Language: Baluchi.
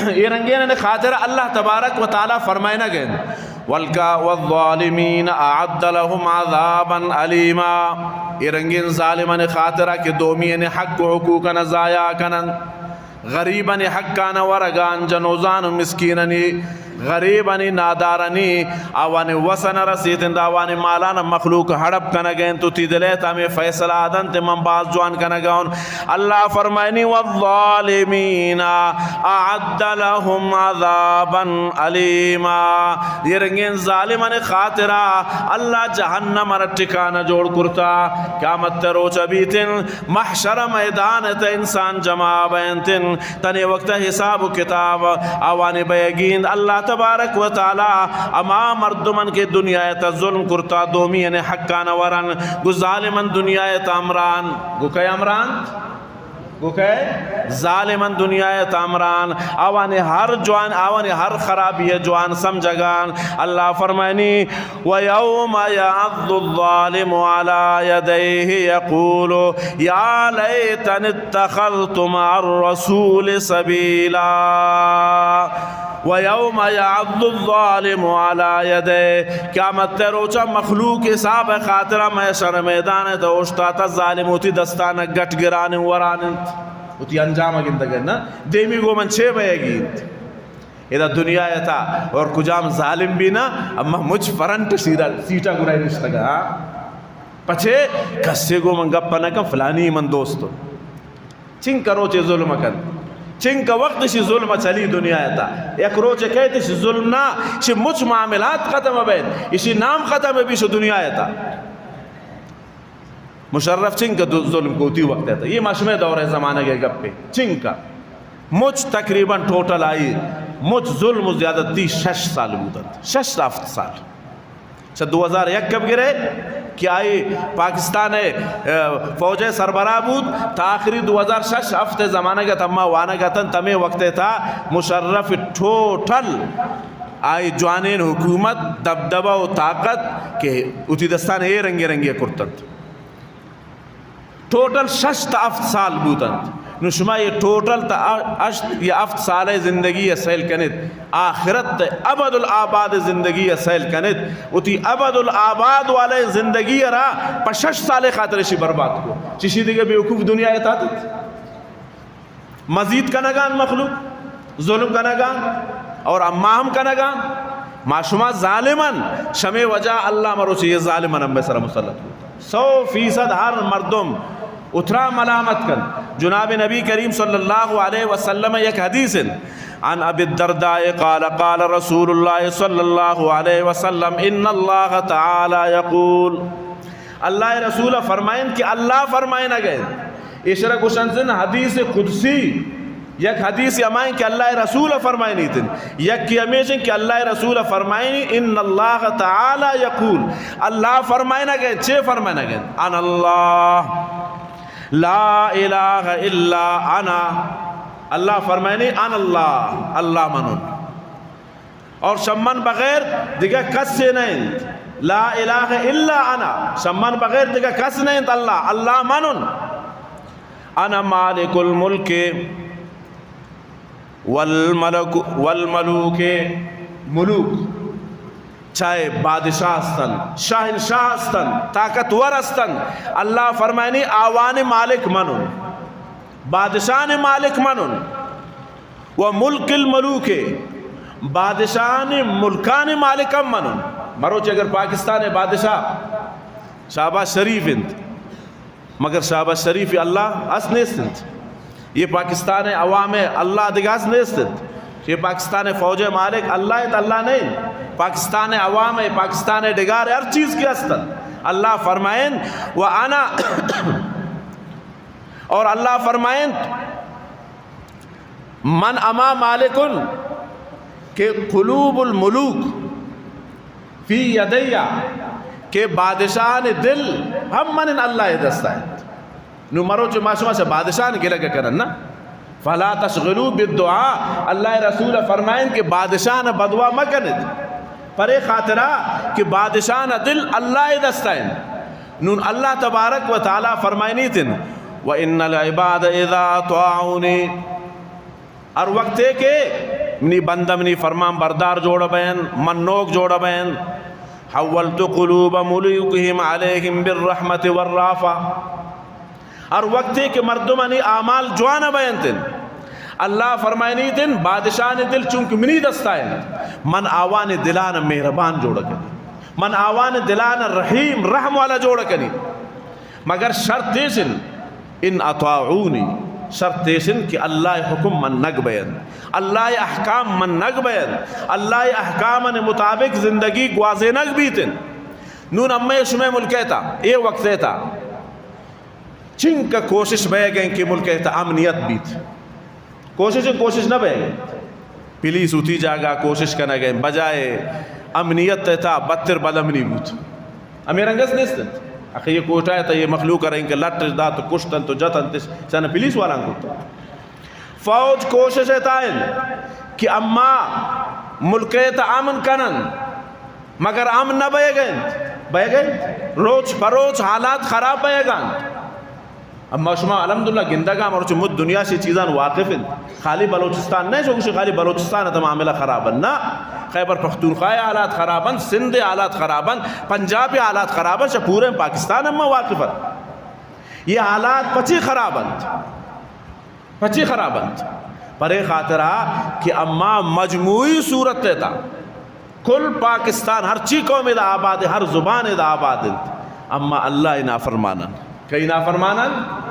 اے رنگینانی خاطر اللہ تبارک و تعالی فرمائنگ انت، والکا-، والظالمین اعد لهم عذابا الیما۔ اے رنگین ظالمانی خاطر کہ دومی یعنی حق و حقوقاں ضائع کنن، غریبانی حقاں ورگان، جنوزان و مسکینانی، غریبانی، نادارانی، آوانی وس نہ رسیت انت، آوانی مالان مخلوق ہڑپ کنگ انت، تو تی دلیت ہمیں فیصلہ دنت، من باز جوان کنگا اوں۔ اللہ فرمائنی، والظالمین اعد لهم عذابا الیما۔ یہ رنگین ظالمانی خاطرا اللہ جہنم را ٹھکانہ جوڑ کرتا۔ قیامت روچ بیتن، محشر میدان تا انسان جمع بینتن، تنے وقت حساب و کتاب آوانی بیگیند۔ اللہ تبارک و تعالی اما مردمن کہ دنیا تا ظلم کرتا، دومی یعنی حقان ورن، گو ظالمن دنیا تا امران، گو کئے امران؟ گو کئے؟ ظالمن دنیا تا امران، آوانی ہر جوان، آوانی ہر خرابی جوان سمجھگان۔ اللہ فرمائنی، ويوم يعض الظالم على يديه يقول يا ليتني اتخذت مع الرسول سبيلا۔ ويوم يعض الظالم على يديه، قیامت روچا مخلوق حساب خاطرا محشر میدان تا اوشتاتا، ظالم وتی دستان گٹ گران وران انت، وتی انجام گندگ نا، دیمی گو من چے بیگی انت۔ ادا دنیا تا اور کجام ظالم بھی نا، اما مچ فرنٹ سیرا سیٹا گرائے نشتگا، ہاں؟ پچے کسے گو من گپ نہ کن، فلانی من دوستو۔ چنکا روچے ظلم کن، چنکا وقت شی ظلم چلی دنیا تا۔ یک روچے کہتے شی ظلم نا، شی مچ معاملات ختم بین، اشی نام ختم بی شو دنیا تا۔ مشرف چنکا دو-، ظلم کو وتی وقت تا۔ یہ مشمے دور زمانہ کے گپے۔ چنکا مچ تقریباً ٹوٹل آئی، مچ ظلم و زیادتی شش سال بودنت۔ شش تا ہفت سال۔ چہ دو ہزار یک ء بگرے کہ آئی پاکستان ء، ء، فوج ء سربراہ بوت، تا آخری دو ہزار شش ہفت ء زمانگ ء تما وانگ اتنت، ہمے وقت ء تا مشرف ٹوٹل آئی جوانین حکومت، دبدبہ و طاقت کہ وتی دستان اے رنگے رنگے کرتنت۔ ٹوٹل شش تا ہفت سال بوتنت۔ نو شما یہ ٹوٹل تا ہشت یا ہفت سال زندگی سیل کنیت، آخرت ابد الآباد زندگی سیل کنیت، وتی ابد الآباد والے زندگی را پہ شش سال خاطر شی برباد کو۔ چشی دیگہ بیوقوف دنیا اتاتت؟ مزید کنگان مخلوق، ظلم کنگان اور اما ہم کنگان۔ ما شما ظالمن، شمے وجہ اللہ مروچی یہ ظالمن ہم سر مسلط کو۔ سو فیصد ہر مردم اترا ملامت کن۔ جناب نبی کریم صلی اللہ علیہ وسلم یک حدیث انت، عن ابی الدرداء قال قال رسول اللہ صلی اللہ علیہ وسلم ان اللہ تعالی یقول، اللہ رسول فرمائن کہ اللہ فرمائن گئے، ایشرا گوشن سن حدیث قدسی، یک حدیث ہمائیں کہ اللہ رسول فرمائنی تن، یک کی ہمیشن کہ اللہ رسول فرمائنی ان اللہ تعالی یقول، اللہ فرمائنا گئے، چے فرمائنا گئے؟ انا اللہ لا الہ الا انا، اللہ فرمائنی انا اللہ، اللہ منون۔ اور شمن بغیر دگہ کسے نہ انت۔ لا الہ الا انا، شمن بغیر دگہ کس نہ انت اللہ، اللہ منن۔ انا مالک الملک والملک، والملوک، ملوک، چاہے بادشاہ استن، شاہنشاہ استن، طاقتور استن، اللہ فرمائنی آوان مالک منن، بادشاہان مالک منن۔ و ملک الملوک، بادشاہان ملکان مالک ہم منن۔ مروچی اگر پاکستان بادشاہ شہباز شریف انت، مگر شہباز شریف اللہ اس نیست انت۔ یہ پاکستان عوام اللہ دگہ اس نیست انت۔ یہ پاکستان فوج مالک اللہ انت، اللہ نہیں انت۔ پاکستان عوام، پاکستان ڈگار ہر چیز کے است انت۔ اللہ فرمائن، و انا، اور اللہ فرمائن، من اما مالکن کہ قلوب الملوک فی یدی، کہ بادشاہان دل ہم من اللہ دستا انت۔ نو مروچ ما شما سے بادشاہان گلگ کرن نا، فلا تشغلوا بالدعاء، اللہ رسول فرمائن کہ بادشاہان بدوا مکنت، پرے خاطرہ کہ بادشاہان دل اللہ دستا انت۔ نون اللہ تبارک و تعالی فرمائنیتن، وان العباد اذا اطاعونی، ہر وقتے کہ منی بندہ منی فرمان بردار جوڑ بین، منوک جوڑ بین، حولت قلوب ملوکہم علیہم بالرحمت والرافہ۔ ہر وقتے کہ مردمانی اعمال جوان بینتن، اللہ فرمائنیتن، بادشاہانی دل چونکہ منی دستا انت، من آوانی دلان مہربان جوڑ کنی، من آوانی دلان رحیم، رحم والا جوڑ کنی۔ مگر شرط ایش انت، ان اطاعونی، شرط ایش انت کہ اللہ حکم منگ بینت، اللہ احکام منگ بینت، اللہ احکام مطابق زندگی گوازینگ بیتن۔ نون امے شمے ملک تا، اے وقت تا چنکہ کوشش بئیگ انت کہ ملک ءِ تہ امنیت بیت۔ کوشش، کوشش نہ بئیگ انت۔ پولیس وتی جاگہ کوشش کنگ ءَ، بجائے امنیت ءِ تہ بدتر بدامنی بوت۔ ہمے رنگ است نیست انت۔ اخی یہ کوئٹہ ءِ تہ یہ مخلوق ءَ را انکہ لٹ دات و کشت انت و جت انت، چن پولیس والاں کت۔ فوج کوشش ءِ تہ انت کہ اما ملک ءِ تہ امن کن انت، مگر امن نہ بئیگ ءَ انت، بئیگ ءَ انت۔ روچ پہ روچ حالات خراب بئیگ ءَ انت۔ اما شما الحمدللہ گندگ ءَ، مروچی مد دنیا شی چیزان واقف انت۔ خالی بلوچستان نہ، شو گوشی خالی بلوچستان ءِ تہ معاملہ خراب انت۔ نہ، خیبر پختونخوا ءِ حالات خراب انت، سندھ ءِ حالات خراب انت، پنجاب ءِ حالات خراب انت، شہ پورے پاکستان اما واقف انت۔ یہ حالات پچی خراب انت؟ پچی خراب انت؟ پرے خاطرا کہ اما مجموعی صورت ءِ تہ کل پاکستان ہرچی قوم ادا آباد انت، ہر زبان ادا آباد انت، اما اللہ ءِ نافرمان انت۔ کئی نافرمان انت؟